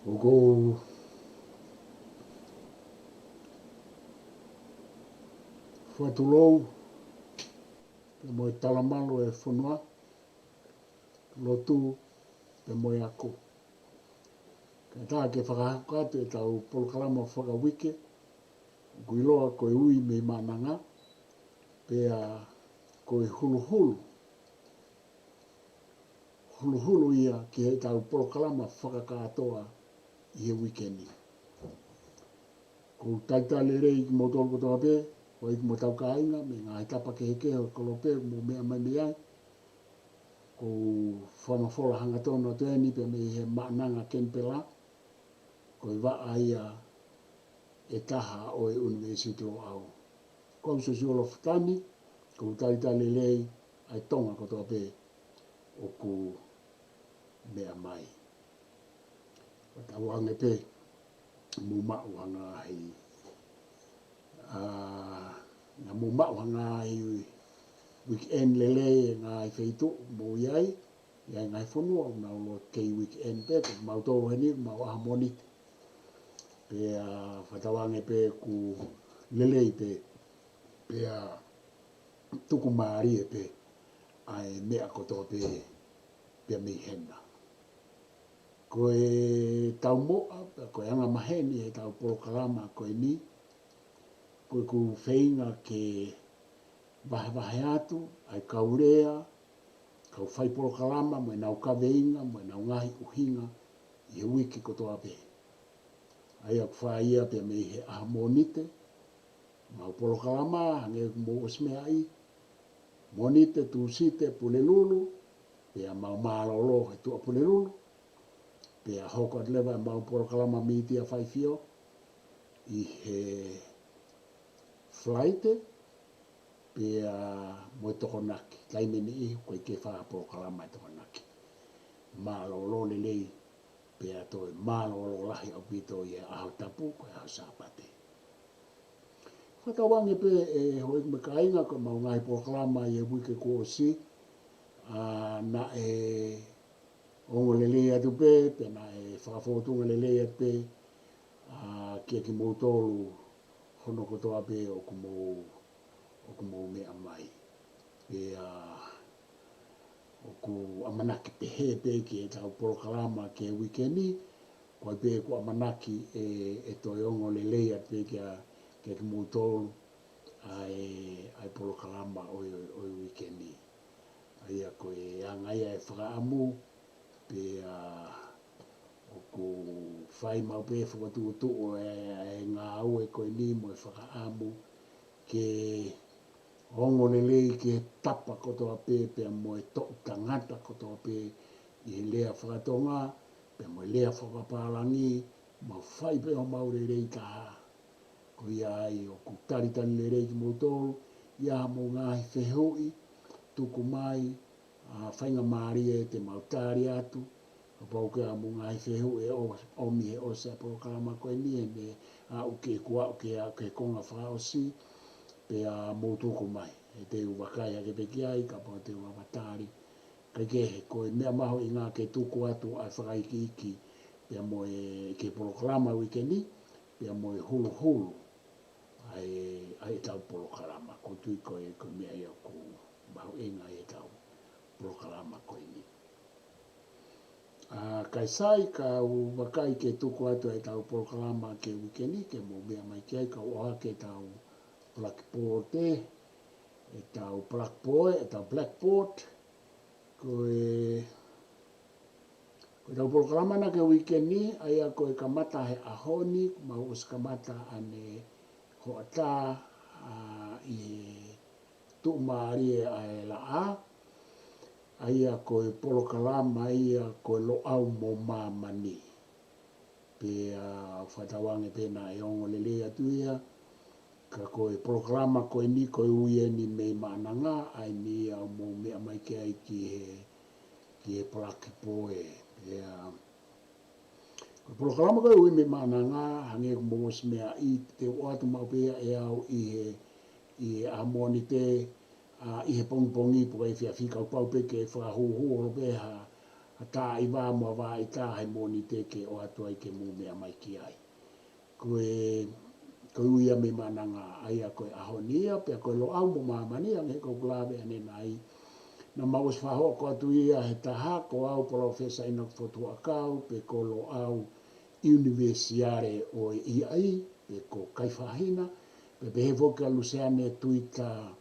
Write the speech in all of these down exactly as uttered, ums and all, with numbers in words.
ʻOku ou fakatulou pea mo e talamalu e fonua, lotu pea mo e ako. Kae ʻatā ke fakahoko atu ʻetau polokalama fakauike, ʻoku ʻiloa ko e Ui mei Maʻananga, pea ko e huluhulu, huluhulu ia ki heʻetau polokalama fakakātoa ʻi he uike ni. ʻOku ou talitali lelei kimoutolu kotoa pē, ʻa ia ko hotau kāinga mei he ngaahi tapa kehekehe ʻo e kolope ʻoku mou meʻa mai mei ai. ʻOku ou fakamafola hangatonu atu eni pea mei he Maʻananga Kenipela, ko e vaʻa ia ʻe taha ʻo e ʻUnivēsiti Loʻau. Ko au Siosiua Lafitani, ʻoku ou talitali lelei ʻa e Tonga kotoa pē ʻoku meʻa mai. Fakatauange pē mou maʻu ha ngaahi, ʻa, naʻa mou maʻu ha ngaahi weekend lelei ʻi he ngaahi feituʻu ʻoku mou ʻi ai, ʻi he ngaahi fonua ʻoku nau loto kei weekend pē, ko mautolu heni, ko mau ʻaho Mōnite. Pea fakatauange pē ʻoku lelei pē, pea tuku mālie pē ʻa e meʻa kotoa pē, pea mei hena. Ko ʻetau moʻa, pea ko e angamaheni ʻetau polokalama ko eni, ko ʻeku feinga ke vahevahe atu ʻa e kau lea, kau fai polokalama, mo ʻenau kaveinga, mo ʻenau ngaahi ʻuhinga ʻi he uike kotoa pē. ʻA ia ʻoku fai ia pea mei he ʻaho Mōnite, mau polokalama, hangē ʻoku mou ʻosi meaʻi, Mōnite, Tūsite, Pulelulu, pea mau mālōlō he Tuʻapulelulu, pea hoko atu leva ʻemau polokalama mītia faifio ʻi he Falaite, pea mo e Tokonaki, taimi ʻe niʻihi ʻoku ʻikai ke fai ha polokalama ʻi Tokonaki. Mālōlō lelei, pea toe mālōlō lahi ʻaupito ʻi he ʻaho tapu, ko e ʻaho Sāpate. Fakatauange pē ʻe houʻeiki mo e kāinga ko ʻemau ngaahi polokalama ʻi he uike kuo ʻosi, ʻa, naʻe ongo lelei atu pē, pea naʻe fakafōtunga lelei atu pē, ʻa, kiate kimoutolu hono kotoa pē ʻoku mou, ʻoku mou meʻa mai. Pea ʻoku ʻamanaki pehē pē ki heʻetau polokalama ki he uike ni, ko e pē ʻoku ʻamanaki ʻe, ʻe toe ongo lelei atu pē kia, kiate kimoutolu ʻa e, ʻa e polokalama ʻo e, ʻo e uike ni. ʻA ia ko e anga ia e fakaʻamu, pea ʻoku fai maʻu pē fokotuʻutuʻu e, e ngāue ko eni mo e fakaʻamu ke ongo lelei ki he tapa kotoa pē, pea mo e toʻutangata kotoa pē ʻi he lea faka-Tonga, pea mo e lea fakapālangi, mau fai pē homau lelei taha. Ko ia ai ʻoku talitali lelei kimoutolu, ʻi ai haʻamou ngaahi fehuʻi, tuku mai, ʻa, faingamālie te mau tali atu, kapau ʻoku ʻi ai haʻamou ngaahi fehuʻi ʻe ʻo-, ʻomi he ʻosi ʻa e polokalama ko eni, ʻe ne aʻu ke kuo aʻu ke, aʻu ki he konga fakaʻosi, pea mou tuku mai. ʻE te u vakai hake pē ki ai, kapau te u lava tali. Kae kehe, ko e meʻa mahuʻinga ke tuku atu ʻa e fakaikiiki, pea mo e, ki he polokalama uike ni, pea mo e huluhulu ʻa e, ʻa ʻetau polokalama. ʻOku ou tui ko e, ko e meʻa ia ʻoku mahuʻinga ʻi heʻetau polokalama ko eni. ʻA, kae sai, ka u vakai ke tuku atu ʻetau polokalama ki he uike ni, ke mou meʻa mai ki ai, ka u ʻohake ʻetau blackboard ē, ʻetau blackboard, ʻetau blackboard, ko e, ko ʻetau polokalama na ki he uike ni, ʻa ia ko e kamata he ʻaho ni, mau ʻosi kamata ʻanehoʻatā, ʻa, ʻi he tuʻumālie ʻa e laʻā, ʻa ia ko e polokalama ia ko e Loʻau mo Māmani. Pea fakatauange pē naʻe ongo lelei atu ia, ka ko e polokalama ko eni ko e Ui eni mei Maʻananga, ʻa eni ia ʻoku mou meʻa mai ki ai ki he, ki he palaki pō ē. Pea ko e polokalama ko e Ui mei Maʻananga, hangē ʻoku mou ʻosi meaʻi, te u ʻoatu maʻu pē ia ʻe au ʻi he, ʻi he ʻaho Mōnite, ʻa, ʻi he pongipongi pe ko e efiafi, kapau pē ke fakahūhū holo pē ha, ha taʻi vā mo e vā ʻi tā he Mōnite ke ʻoatu ai ke mou meʻa mai ki ai. Ko e, ko e ui ia mei Maʻananga ʻa ia ko e ʻaho ni ia, pea ko e Loʻau mo Māmani, hangē ko ʻeku lave ʻanenai. Naʻa mau ʻosi fakahoko atu ia he taha, ko au Palōfesa ʻInoke Fotu Huʻakau, pe ko Loʻau ʻUnivēsiale ʻo e ʻIaʻi, pe ko Kaifahina, pea pehē foki kia Luseane Tuita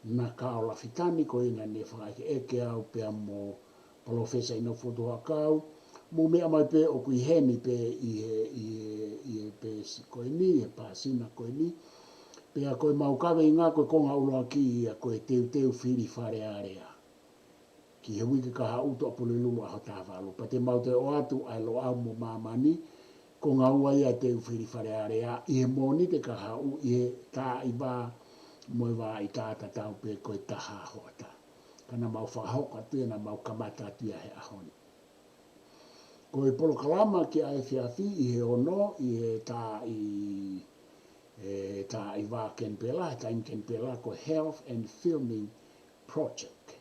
Nakao Lafitani, ko ia naʻa ne fakaʻekeʻeke au pea mo Palōfesa ʻInoke Fotu Huʻakau, mou meʻa mai pē ʻoku ʻi heni pē ʻi he, ʻi he, ʻi he peesi ko eni, he pāsina ko eni. Pea ko e mau kaveinga ko e konga ʻuluaki ia ko e teuteu fili Fale Alea. Ki he uike kahaʻu Tuʻapulelulu ʻaho taha valu. Pea te mau toe ʻoatu ʻa e Loʻau mo Māmani, konga ua ia teuteu fili Fale Alea, ʻi he Mōnite kahaʻu ʻi he taʻi vā mo e vā ʻi tā tatau pē ko e taha hoʻatā. Ka naʻa mau fakahoko atu ia, naʻa mau kamata atu ia he ʻaho ni. Ko e polokalama ki he efiafi ʻi he ono, ʻi he taʻi, e, taʻi vā Kenipela, he taimi Kenipela, ko e Health and Filming Project.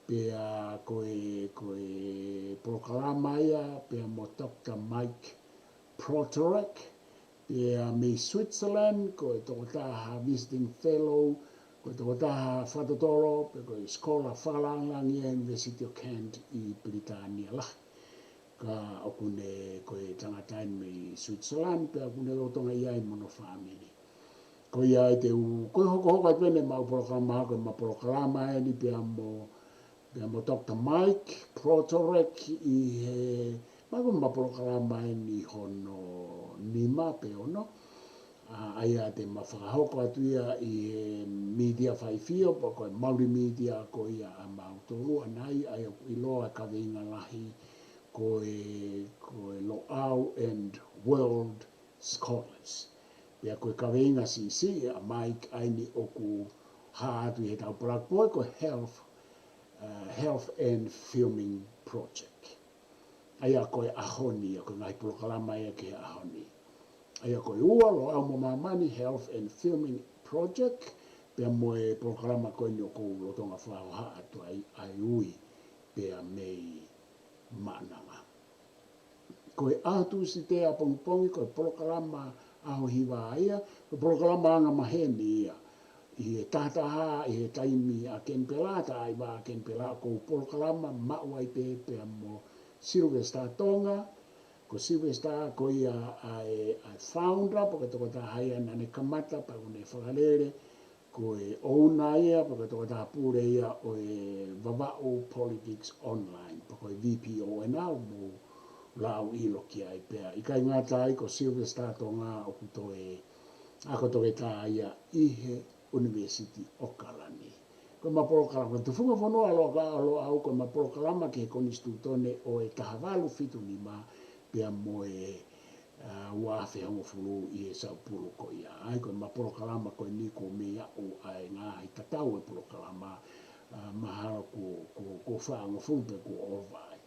Pea ko e, ko e polokalama ia, pea mo Doctor Mike Protorek, pea mei Switzerland, ko e tokotaha visiting fellow, ko e tokotaha fakatotolo, pe ko e sikola fakalāngilangi ʻa e University of Kent ʻi Pilitānia Lahi. Ka ʻoku ne, ko e tangata eni mei Switzerland, pea ʻoku ne lolotonga ʻi ai mo hono fāmili. Ko ia ai te u, ko e hokohoko atu eni ʻemau polokalama, ko ʻemau polokalama eni pea mo, pea mo Doctor Mike Protorek ʻi he, mahalo ko ʻemau polokalama eni hono nima pe ono. ʻA, ʻa ia te ma fakahoko atu ia ʻi he mītia faifio, pe ko e mauli mītia ko ia ʻa mautolu ʻanenai, ʻa ia ʻoku ʻiloa e kaveinga lahi, ko e, ko e Loʻau and World Scholars. Pea ko e kaveinga siʻisiʻi ʻa Mike ʻa eni ʻoku hā atu ʻi he tau Black Boy, ko e Health, uh, Health and Filming Project. ʻA ia ko e ʻaho ni, ʻa ko e ngaahi polokalama ia ki he ʻaho ni. ʻA ia ko e ua, Loʻau mo Māmani, Health and Filming Project, pea mo e polokalama ko eni ʻoku ou lolotonga fakahohaʻa atu ai, ʻa e Ui pea mei Maʻananga. Ko e ʻaho Tūsite ʻapongipongi, ko e polokalama ʻaho hiva ia, ko e polokalama anga maheni ia. ʻI he taha taha, ʻi he taimi ʻa Kenipela, taʻi vā Kenipela, ko e polokalama maʻu ai pē pea mo Sylvester Tonga, ko Sylvester ko ia ʻa e, ʻa e founder, pe ko e tokotaha ia naʻa ne kamata, pea ʻoku ne fakalele, ko e ʻouna ia, pe ko e tokotaha pule ia ʻo e Vavaʻu Politics Online, pe ko e V P O N ʻoku mou lau ʻilo ki ai pea. ʻIkai ngata ai ko Sylvester Tonga ʻoku toe ako toketā ia ʻi he ʻUnivēsiti ʻAokalani. Ko ʻemau polokalama, tufunga fonua ʻa Loʻau, ʻa Loʻau, ko ʻemau polokalama ki he Konisitūtone ʻo e taha valu fitu nima pea mo e, ʻa, ua afe hongofulu ʻi he Saupulu ko ia. ʻA ia ko ʻemau polokalama ko eni kuo mei aʻu ʻa e ngaahi tatau e polokalama, ʻa, mahalo kuo, kuo, kuo fāngofulu pe kuo ʻova ai.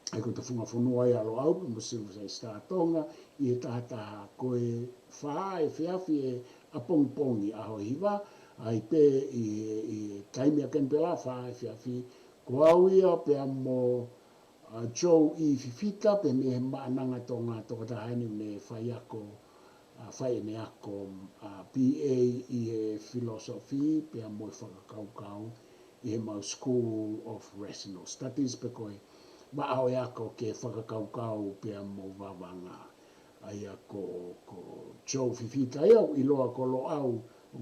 ʻA ia ko e tufunga fonua ia ʻa Loʻau pea mo Sylvester Tonga ʻi he taha taha, ko e fā efiafi ʻapongipongi ʻaho hiva, ʻa ia pē ʻi, ʻi he taimi ʻa Kenipela fā efiafi, ko au ia pea mo, ʻa, Joe E. Fifita, pea mei he Maʻananga Tonga, tokotaha eni ʻoku ne faiako, ʻa, fai ʻene ako, ʻa, B A ʻi he philosophy pea mo e fakakaukau ʻi heʻemau School of Rational Studies, pe ko e vaʻa ʻo e ako ki he fakakaukau pea mo e vavanga. ʻA ia ko, ko Joe Fifita ia ʻoku ʻiloa ko Loʻau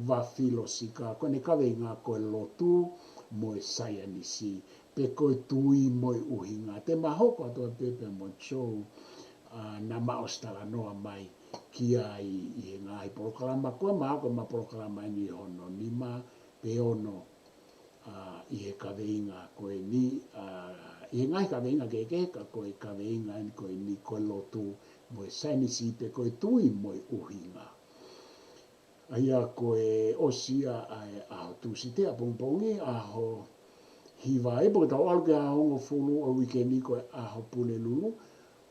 Vafilosika, ko ʻene kaveinga ko e lotu mo e saienisi, pe ko e tui mo e ʻuhinga. Te ma hoko atu ai pē pea mo Joe, ʻa, naʻa ma ʻosi talanoa mai ki ai ʻi he ngaahi polokalama ko ē, mahalo ko ʻemau polokalama eni hono nima pe ono, ʻa, ʻi he kaveinga ko eni, ʻa, ʻi he ngaahi kaveinga kehekehe, ka ko e kaveinga eni ko eni ko e lotu mo e saienisi, pe ko e tui mo e ʻuhinga. ʻA ia ko e ʻosi ia ʻa e ʻaho Tūsite ʻapongipongi, ʻaho hiva ia, pea ko ʻetau ʻalu ki he ʻaho hongofulu ʻo e uike ni ko e ʻaho Pulelulu,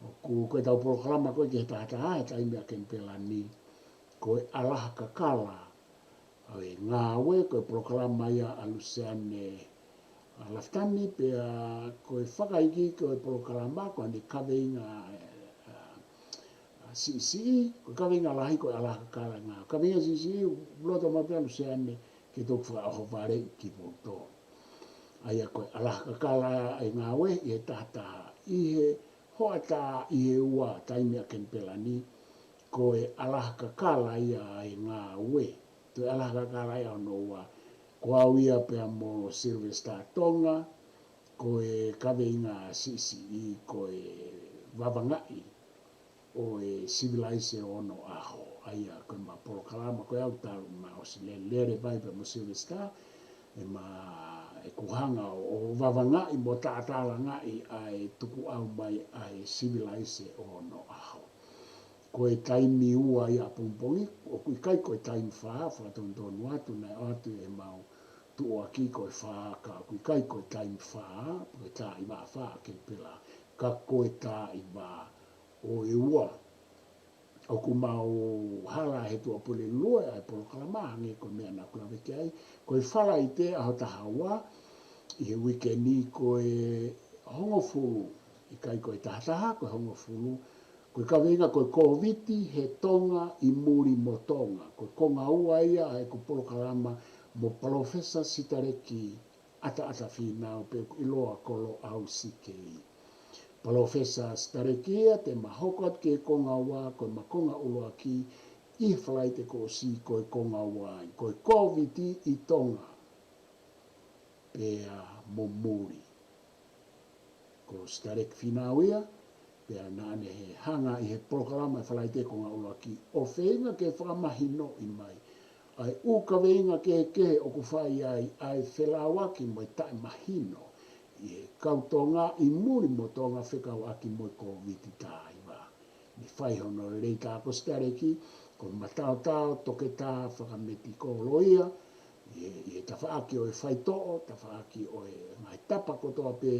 ʻoku, ko ʻetau polokalama ko ē ki he taha taha, he taimi ʻa Kenipela ni, ko e ʻAlaha Kakala ʻo e Ngāue, ko e polokalama ia ʻa Luseane, ʻa Lafitani, pea ko e fakaikiiki ʻo e polokalama ko ʻene kaveinga, ē, ʻa, ʻa, siʻisiʻi, ko e kaveinga lahi ko e ʻalaha kakala ʻa e ngāue. Kaveinga siʻisiʻi, loto maʻu pē ʻa Luseane ke toki fakaʻohovaleʻi kimoutolu. ʻA ia ko e ʻalaha kakala ʻa e ngāue ʻi he tahataha, ʻi he hoʻatā, ʻi he ua taimi ʻa Kenipela ni, ko e ʻalaha kakala ia ʻa e ngāue. Ko e ʻalaha kakala ia hono ua, ko au ia pea mo Sylvester Tonga, ko e kaveinga siʻisiʻi ko e vavangaʻi ʻo e sivilaise ʻo onoʻaho. ʻA ia ko ʻema polokalama ko ē ʻoku talu mei ʻosi, lele, lele mai pea mo Sylvester, ʻema, ʻeku hanga ʻo, ʻo vavangaʻi mo tātālangaʻi ʻa e tukuʻau mai ʻa e sivilaise ʻo onoʻaho. Ko e taimi ua ia ʻapongipongi, ʻoku ʻikai ko e taimi fā, fakatonutonu atu, naʻe ʻoatu ʻemau tuʻuaki ko e fā, ka ʻoku ʻikai ko e taimi fā, ko e taʻi vā fā ʻa Kenipela, ka ko e taʻi vā ʻo e ua. ʻOku mau hala he tuʻapulelulu ʻa e polokalama, hangē ko e meʻa naʻá ku lave ki ai, ko e Falaite ʻaho taha ua ʻi he uike ni ko e hongofulu, ʻikai ko e tahataha, ko e hongofulu, ko e kaveinga ko e Kōviti he Tonga ʻi muli mo Tonga. Ko e konga ua ia ʻa ʻeku polokalama mo Palōfesa Sitaleki ʻAtaʻata Fīnau, pe ʻoku ʻiloa ko Loʻau Sikei. Palōfesa Sitaleki ia te ma hoko atu ki he konga ua, ko ʻema konga ʻuluaki ʻi he Falaite kuo ʻosi, ko e konga ua ia, ko e Kōviti ʻi Tonga pea mo muli. Ko Sitaleki Fīnau ia, pea naʻá ne hanga ʻi he polokalama ʻa e Falaite konga ʻuluaki ʻo feinga ke fakamahinoʻi mai ʻa e ʻū kaveinga kehekehe ʻoku fai ai ʻa e felāuaki mo e taʻemahino ʻi he kau Tonga ʻi muli mo Tonga fekauʻaki mo e Kōviti taha hiva. Ne fai hono lelei taha ko Sitaleki, ko e mataotao toketā fakametikolo ia, ʻi he, ʻi he tafaʻaki ʻo e faitoʻo, tafaʻaki ʻo e ngaahi tapa kotoa pē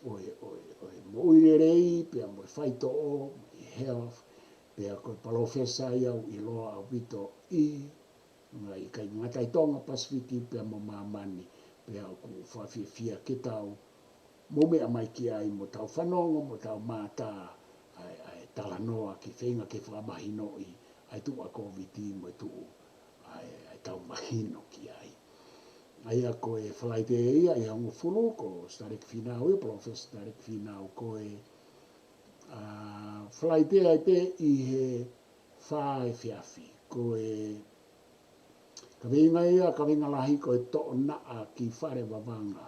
ʻo e, ʻo e, ʻo e moʻui lelei, pea mo e faitoʻo, ʻi he health, pea ko e palōfesa ia ʻoku ʻiloa ʻaupito ʻi ngaahi kakai ngataʻi Tonga, Pasifiki, pea mo māmani, pea ʻoku fakafiefia ke tau mou meʻa mai ki ai mo tau fanongo, mo tau mātā ʻa e, ʻa e talanoa ke feinga ke fakamahinoʻi ʻa e tuʻu ʻa Kōviti mo e tuʻu ʻa e, ʻa e tau mahino ki ai. ʻA ia ko e Falaite ia ʻi he hongofulu, ko Sitaleki Fīnau ia, Palōfesa Sitaleki Fīnau, ko e, ʻa, Falaite ai pē ʻi he fā efiafi. Ko e kaveinga ia, kaveinga lahi ko e Toʻonaʻa ki Fale Vavanga.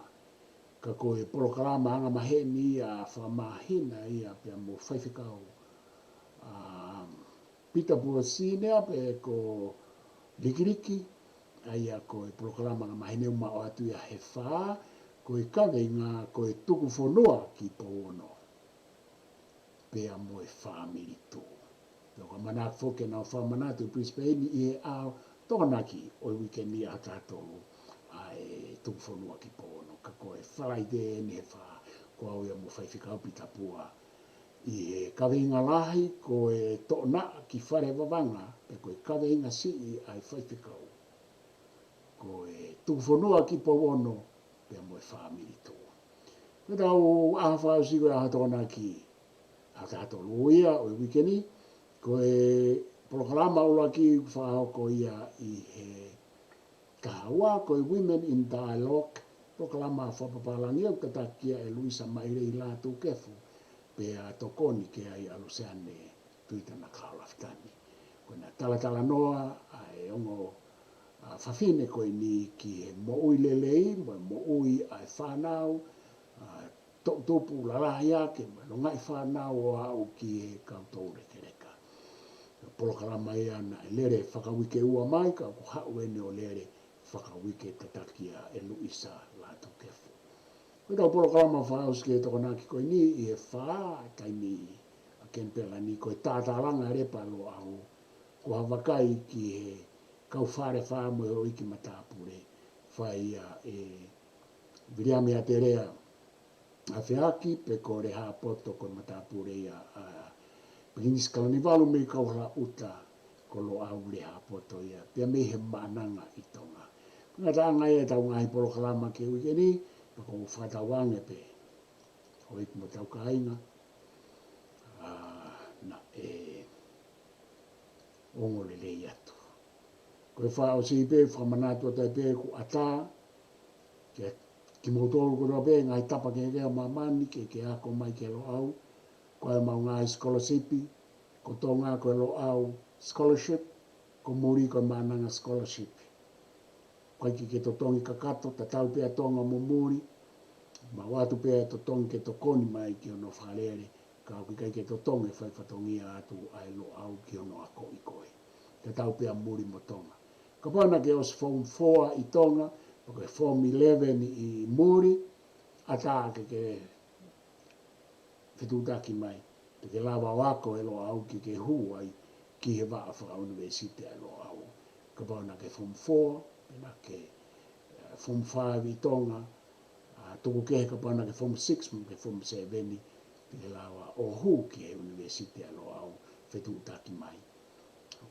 Ka ko e polokalama angamaheni ia fakamāhina ia pea mo Faifekau, ʻa, Pita Puasinea pe ko Likiliki, ʻa ia ko e polokalama angamaheni ʻoku ma ʻoatu ia he fā, ko e kaveinga ko e Tuku Fonua ki Pouono pea mo e Fāmili Tū. Pea ʻoku ou manako foki ke nau fakamanatu ʻi Brisbane ʻi he ʻaho Tokonaki ʻo e uike ni, ʻaho taha tolu, ʻa e Tuku Fonua ki Pouono, ka ko e Falaite eni he fā, ko au ia mo Faifekau Pita Pua. ʻI he kaveinga lahi ko e Toʻonaʻa ki Fale Vavanga, pe ko e kaveinga siʻi ʻa e Faifekau, ko e Tuku Fonua ki Pouono pea mo e Fāmili Tū. Ko ʻetau ʻaho fakaʻosi ko e ʻaho Tokonaki, ʻaho taha tolu ia ʻo e uike ni, ko e polokalama ʻuluaki ʻoku fakahoko ia ʻi he taha ua, ko e Women in Dialogue, polokalama fakapapālangi ʻoku tataki ia ʻe Luisa Mailei Lātūkefu, pea tokoni ki ai ʻa Luseane Tuita Nakao Lafitani. Ko ʻena talatalanoa ʻa e ongo, ʻa, fafine ko eni ki he moʻui lelei, mo e moʻui ʻa e fānau, ʻa, toʻutupu lalahi ange, mo e longaʻi fānau ʻo aʻu ki he kau toulekeleka. Polokalama ia naʻe lele fakauike ua mai, ka ʻoku haʻu eni ʻo lele fakauike, tataki ia ʻe Luisa Lātūkefu. Ko ʻetau polokalama fakaʻosi ki he Tokonaki ko eni ʻi he fā taimi ʻa Kenipela ni, ko e Tātālanga Lepa Loʻau, ko ha vakai ki he kau Fale Fā mo e houʻeiki matāpule, fai ia ʻe Viliami ʻAtelea Afeaki, pe ko Lehāpoto, ko e matāpule ia ʻa Pikinisi Kalaniuvalu mei Kauhalaʻuta, ko Loʻau Lehāpoto ia, pea mei he Maʻananga ʻi Tonga. Ko e ngataʻanga ia ʻetau ngaahi polokalama ki he uike ni, Ko e fakatauange pē, houʻeiki mo e tau kāinga, ā, naʻe ongo lelei atu. Ko e fakaʻosi pē, fakamanatu atu ai pē ʻoku ʻatā, ke kimoutolu kotoa pē, ngaahi tapa kehekehe ʻo māmani, ke, ke ako mai ki he Loʻau, ko e mau ngaahi scholarship, ko Tonga ko e Loʻau scholarship, ko muli ko e Maʻananga scholarship. ʻOku ʻikai ke totongi kakato, tatau pē ʻa Tonga mo muli, mau ʻoatu pē ʻa e totongi ke tokoni mai ki hono fakalele, ka ʻoku ʻikai ke totongi e fai fatongia atu ʻa e Loʻau ki hono akoʻi ko ē. Tatau pē ʻa muli mo Tonga. Kapau naʻa ke ʻosi form four ʻi Tonga, pe ko e form eleven ʻi muli, ʻatā ke ke fetuʻutaki mai, te ke lava ʻo ako he Loʻau ke ke hū ai ki he vaʻa fakaʻunivēsiti ʻa e Loʻau. Kapau naʻa ke form four, pe naʻa ke, eh, form five ʻi Tonga, ā, tuku kehe kapau naʻa ke form six mo ke form seven, te ke lava ʻo hū ki he ʻunivēsiti ʻa e Loʻau fetuʻutaki mai.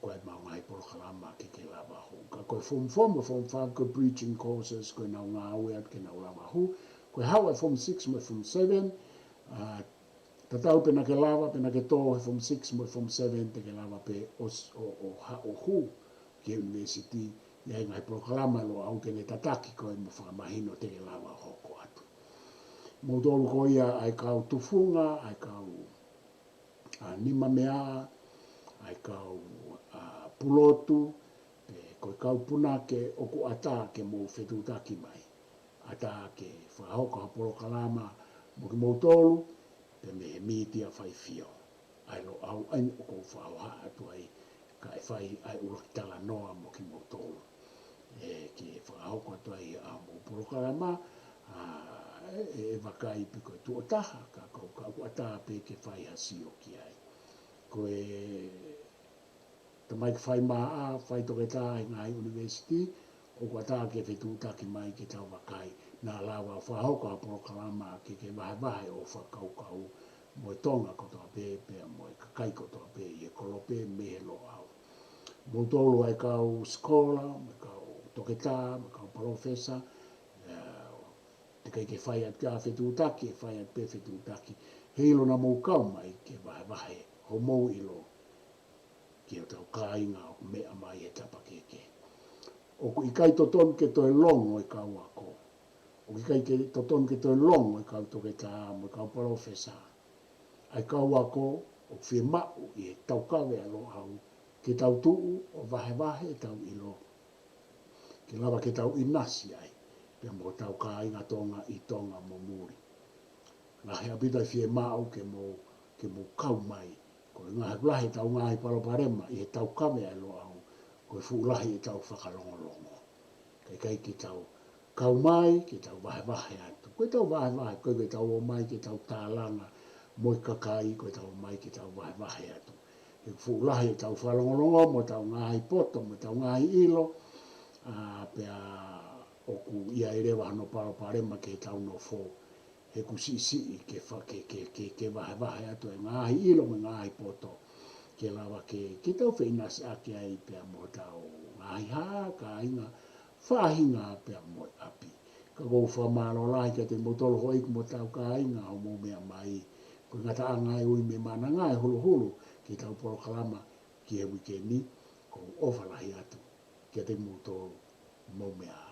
Ko e mau ngaahi polokalama ke ke lava hū. Ka ko e form four mo form five ko e bridging courses, ko ʻenau ngāue atu ke nau lava hū. Ko e haʻu ʻa e form six mo e form seven, ā, tatau pē naʻa ke lava, pē naʻa ke tō he form six mo e form seven, te ke lava pē ʻo s-, ʻo, ʻo ha-, ʻo hū ki he ʻunivēsiti, ʻi ai e ngaahi polokalama ʻa e Loʻau ke ne tataki koe mo fakamahino te ke lava hoko atu. Moutolu ko ia ʻa e kau tufunga, ʻa e kau ā, nimameaʻa, ʻa e kau, ā, pulotu, pe ko e kau punake ʻoku ʻatā ke mou fetuʻutaki mai. ʻAtā ke fakahoko ha polokalama mo kimoutolu, pea mei he mītia faifio ʻa e Loʻau, ʻa ia ʻoku ou fakahoha atu ai, kae fai ʻa e ʻuluaki talanoa mo kimoutolu. ʻE, ke fakahoko atu ai ʻa hoʻomou polokalama, ā, ʻe, ʻe, ʻe vakai pe ko e tuʻo taha, ka ko, ka ʻoku ʻatā pē ke fai ha sio ki ai. Ko e tamaiki fai māʻa, fai toketā ʻi he ngaahi ʻunivēsiti, ʻoku ʻatā ke fetuʻutaki mai ke tau vakai, naʻa lava ʻo fakahoko ha polokalama ke, ke vahevahe hoʻo fakakaukau mo e Tonga kotoa pē, pea mo e kakai kotoa pē ʻi he kolope mei he Loʻau. Moutolu ʻa e kau sikola, mo e kau toketā, mo e kau palōfesa, ē, teʻeki ai ke fai atu ʻa e fetuʻutaki, ʻe fai atu pē fetuʻutaki, he ʻilo naʻa mou kau mai ke vahevahe hoʻomou ʻilo ki hotau kāinga ʻoku meʻa mai he tapa kehekehe. ʻOku ʻikai totonu ke toe longo e kau ako. ʻOku ʻikai ke totonu ke toe longo e kau toketā mo e kau palōfesa. ʻA e kau ako ʻoku fiemaʻu ʻi he taukave ʻa e Loʻau ke tau tuʻu ʻo vahevahe ʻetau ʻilo, ke lava ke tau ʻinasi ai pea mo hotau kāinga Tonga ʻi Tonga mo muli. Lahi ʻaupito e fiemaʻu ke mou, ke mou kau mai. Ko e ngaahi, lahi ʻetau ngaahi palopalema ʻi he taukave ʻa e Loʻau, ko e fuʻu lahi ʻetau fakalongolongo. Kae ʻikai ke tau kau mai ke tau vahevahe atu. Ko ʻetau vahevahe, ko ʻetau ō mai ke tau tālanga mo e kakai, ko ʻetau ō mai ke tau vahevahe atu. He fuʻu lahi ʻetau fakalongolongo mo ʻetau ngaahi poto, mo ʻetau ngaahi ʻilo, ā, pea ʻoku ʻi ai leva hono palopalema ki heʻetau nofo. He ʻoku siʻisiʻi ke fa-, ke, ke, ke, ke vahevahe atu e ngaahi ʻilo mo e ngaahi poto, ke lava ke, ke tau feʻinasiʻaki ai pea mo hotau ngaahi hā, kāinga, faʻahinga pea mo e ʻapi. Ka ʻoku ou fakamālō lahi kiate kimoutolu houʻeiki mo hotau kāinga hoʻomou meʻa mai. Ko e ngataʻanga e ui mei Maʻananga e huluhulu ki heʻetau polokalama ki he uike ni, ʻoku ou ʻofa lahi atu kiate kimoutolu, mou meʻa ā.